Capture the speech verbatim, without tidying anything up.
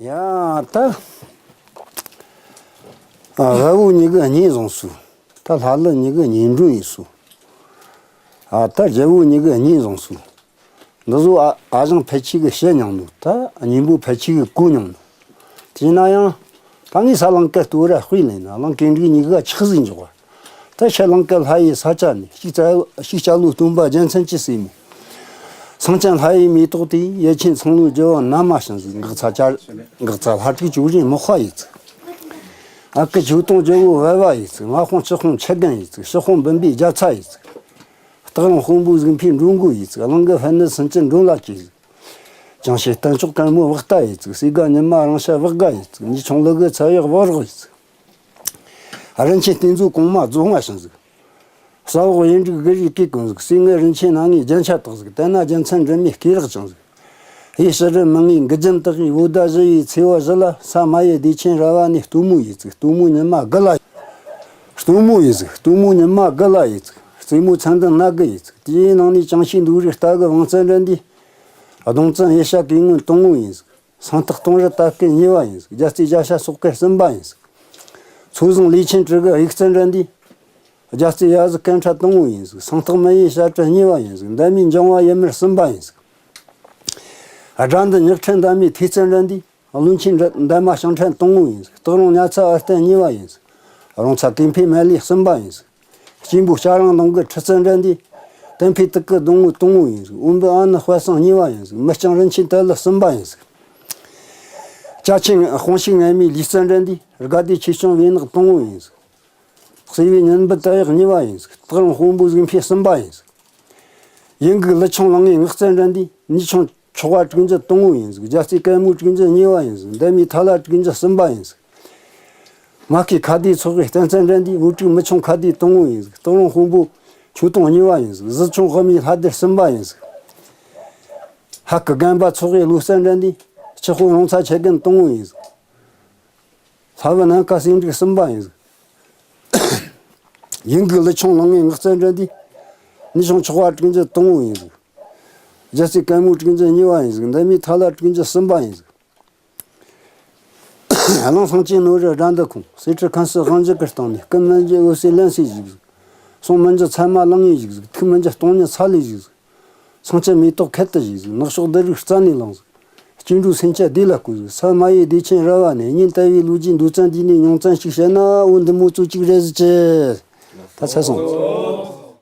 ཡ་ད། ཨ། བལ་བོ་གཉིས་ཀྱིས་གཉེན་བཟུང་སོང་། ད་ལྷ་ཀླུ་གཉིས་ཀྱིས་གཉེན་སྒྲོན་ཡས་སོང་། ཨ། ད་རྒྱལ་བོ་གཉིས་ཀྱིས་གཉེན་བཟུང་སོང་། འདི་ཚོ་ཨ་ཨ་ཞང་ཕལ་ཆེར་གིས་བཤད་མྱོང་ནོ། ད་གཉེན་པོ་ཕལ་ཆེར་གིས་གོ་མྱོང་ནོ། དེས་ན་ཡང་ད་ངས་ས་ལང་ཀའི་སྟོད་ར་དཔེ་ལེན་ན། གླིང་གེ་འབྲུག་གཉིས་ཀ་ཆགས་ཟིག་འཇོག་པ། ད་ཕྱི་གླིང་གི་ལྷ་ཡི་ས་ཆ་ནས་ཤིག་ལྕགས་ཤིག་ལྕགས་ལོའི་སྟོན་པ་རྒྱལ་མཚན་གྱི་སྲས་མོ། སེང་ཆེན་ལྷ་ཡི་མེ་ཏོག་དེ། ཡེ་ཆེན་ཚང་ལོའི་རྒྱལ་བོ་ན་མ་བྱུང་ཟིག། འགག་རྩ་ཆ་འགག་རྩ་ལྷ་དྲུག་ཇོ་རིའི་མག་པ་ཡས་ཟིག། ཨ་ཁུ་ཆོས་དུང་རྒྱལ་བོ་བལ་བ་ཡས་ཟིག། མ་དཔུང་སྤྱི་དཔུང་ཆུ་རྒན་ཡས་ཟིག། ཤི་དཔུང་འབུམ་པའི་རྒྱ་ཚ་ཡས་ཟིག། སྟག་རོང་དཔོན་པོ་གཟུགས་འཕེལ་འགྲོ་མགོ་ཡས་ཟིག། གླིང་གི་ཧྥན་ནི་སུན་ཅི་འགྲོ་ལ་སྐྱེས་ཟིག། ཅང་ཤེས་སྟེང་ཕྱོགས་གན་མོ་བག་རྟ་ཡས་ཟིག། སེ་དགའ་ཉི་མ་རང་ཤ་བག་དགའ་ཡས་ཟིག། ཉི་ཆུང་ལུ་གུ་ཚ་ཡག་བག་རོག་ཡས་ཟིག། རིན་ཆེན་རྟེན་མཛོད་གོང་མ་རྫོང་བ་བྱུང་ཟིག། ས་འོག་གཡུ་འབྲུག་གི་རིགས་གིས་གང་ཟིག། སྲས་ངན་རིན་ཆེན་སྣ་ལྔའི་རྒྱན་ཆ་བཏགས་ཟིག། དེ་ན་རྒྱལ་མཚན་འབྲི་མའི་སྐེ་རགས་བཅིངས་ཟིག། ཡེ་ཕྱི་རི་མི་ལྔའི་མགུལ་རྒྱན་བཏགས་ཡས། བོ་ད་བཞི་ཡི་ཚེ་བ་བཞི་ལ། ས་མ་ཡི་བདེ་ཆེན་ར་བ་ནས། སྟོན་མོ་ཡས་ཟིག། སྟོན་མོ་ཉི་མ་དགུ་ལ། སྟོན་མོ་ཡས་ཟིག། སྟོན་མོ་ཉི་མ་དགུ་ལ་ཡས་ཟིག། རྩེ་མོ་མཚན་ལྡན་སྣ་དགུ་ཡས་ཟིག། དེའི་ནང་ནས་ཅང་ཤེས་མདོ་རིགས་རྟ་གི་བང་རྩལ་འགྲན་དེ། གདོང་བཙན་ཡེ་ཤ་གེ་སྔོན་དང་བོ་ཡས་ཟིག། སང་ཐག་སྟོང་རི་རྟ་སྐད་གཉིས་པ་ཡས་ཟིག། རྒྱལ་རྩེ་རྒྱལ་ཤ་སོག་སྐད་གསུམ་པ་ཡས་ཟིག། མཚོ་བཟང་ལས་ཆེན་གྲི་གུ་དབྱུག་རྩལ་འགྲན་དེ། རྒྱལ་རྩེ་ཡ་ཟི་ཀན་ཁྲ་དང་བོ་ཡས་ཟིག། སང་ཐག་མི་ཡི་བྱ་བྲལ་གཉིས་པ་ཡས་ཟིག། འདན་མའི་འཇང་བ་ཡེ་མེར་གསུམ་པ་ཡས་ཟིག། དགྲ་འདུལ་ཉག་ཕྲན་འདན་མའི་ཐོས་རྩལ་འགྲན་དེ། བློན་ཆེན་འདན་མ་ཞང་ཕྲན་དང་བོ་ཡས་ཟིག། སྟག་རོང་ཉ་ཚ་ཨ་བརྟན་གཉིས་པ་ཡས་ཟིག། རོང་ཚ་གོས་འཕེལ་མལ་ལས་གསུམ་པ་ཡས་ཟིག། སྐྱེས་བུ་སྐྱ་རེངས་ལུང་གི་ཁྲི་རྩལ་འགྲན་དེ། བསྟན་འཕེལ་དུ་ཀི་སྡོང་བོ་དང་བོ་ཡས་ཟིག། འོན་པོ་ཨ་ནི་དཔལ་བཟང་གཉིས་པ་ཡས་ཟིག། མི་རྐྱང་རིན་ཆེན་དར་ལི་གསུམ་པ་ཡས་ཟིག། ཅ་ཆེན་དཔུང་ཤུགས་ངན་མའི་ལུས་རྩལ་འགྲན་དེ། དགའ་བདེ་ཆོས་སྐྱོང་བེར་ནག་དང་བོ་ཡས་ཟིག། སྲས་བུ་ཉན་པོ་དར་ཡག་གཉིས་པ་ཡས་ཟིག། སྟག་རོང་དཔོན་པོ་གཟུགས་འཕེལ་གསུམ་པ་ཡས་ཟིག། ཡིན་གུག་ཀླུ་ཆུང་ལང་ངེ་ངག་རྩལ་འགྲན་དེ། ཉི་ཆུང་ཆོག་པ་དྲུག་འཇུ་དང་བོ་ཡས་ཟིག། རྒྱལ་རྩེ་གན་མོ་དྲུག་འཇུ་གཉིས་པ་ཡས་ཟིག། འདན་མའི་ཐ་ལ་དྲུག་འཇུ་གསུམ་པ་ཡས་ཟིག། མ་སྐྱེས་ཁ་བདེ་ཚོགས་པའི་བསྟན་རྩལ་འགྲན་དེ། བུ་ཕྲུག་མི་ཆུང་ཁ་བདེ་དང་བོ་ཡས་ཟིག། སྟག་རོང་དཔོན་པོ་ཆོས་དུང་གཉིས་པ་ཡས་ཟིག། གཟི་ཆུང་དབུ་མའི་ལྷ་སྡེར་གསུམ་པ་ཡས་ཟིག། ཧ་ཀི་རྒན་པ་ཚོགས་པའི་བློ་རྩལ་འགྲན་དེ། སྤྱི་དཔོན་རོང་ཚ་ཆེ་རྒན་དང་བོ་ཡས་ཟིག། ལྷ་བུ་ནམ་མཁའ་སེང་འབྲུག་གསུམ་པ་ཡས་ཟིག། ཡིན་གུག་ཀླུ་ཆུང་ལང་ངེ་ངག་རྩལ་འགྲན་དེ། ཉི་ཆུང་ཆོག་པ་དྲུག་འཇུ་དང་བོ་ཡས་ཟིག། རྒྱལ་རྩེ་གན་མོ་དྲུག་འཇུ་གཉིས་པ་ཡས་ཟིག། འདན་མའི་ཐ་ལ་དྲུག་འཇུ་གསུམ་པ་ཡས་ཟིག། གླིང་སེང་ཆེན་ནོར་བུ་དགྲ་འདུལ་ཁོང་། གསེར་ཁྲི་ཁང་སི་དབང་འཇུག་གི་སྟེང་ནས། རྐུན་མི་འཇུ་འོད་ཟེར་ལན་ཟེར་བཞུགས་ཟིག། སྲུང་མི་འཇུ་ཚད་མ་ལང་ངེ་བཞུགས་ཟིག། ཐུག་མི་འཇུ་སྟོང་ཉིད་ཚ་ལས་བཞུགས་ཟིག། སེང་ཆེན་མེ་ཏོག་ཁད་དུ་བཞུགས་ཟིག། ནག་ཕྱོགས་བདུད་རིགས་རྩ་ནས་ལངས་ཟིག། སྐྱེ་འགྲོའི་སེམས་ཅན་བདེ་ལ་བཀོད་ཟིག། ས་མ་ཡི་བདེ་ཆེན་ར་བ་ནས། གཉེན་དལ་བའི་ལོ་རྒྱུས་མདོ་ཙམ་འདི་ནས། མྱོང་ཙམ་ཞིག་བཤད་ན། འོ་འདི་མོ་ཙོ་གཅིག་རེ་ཟིག་ཅི། ད་ཚར་སོང་།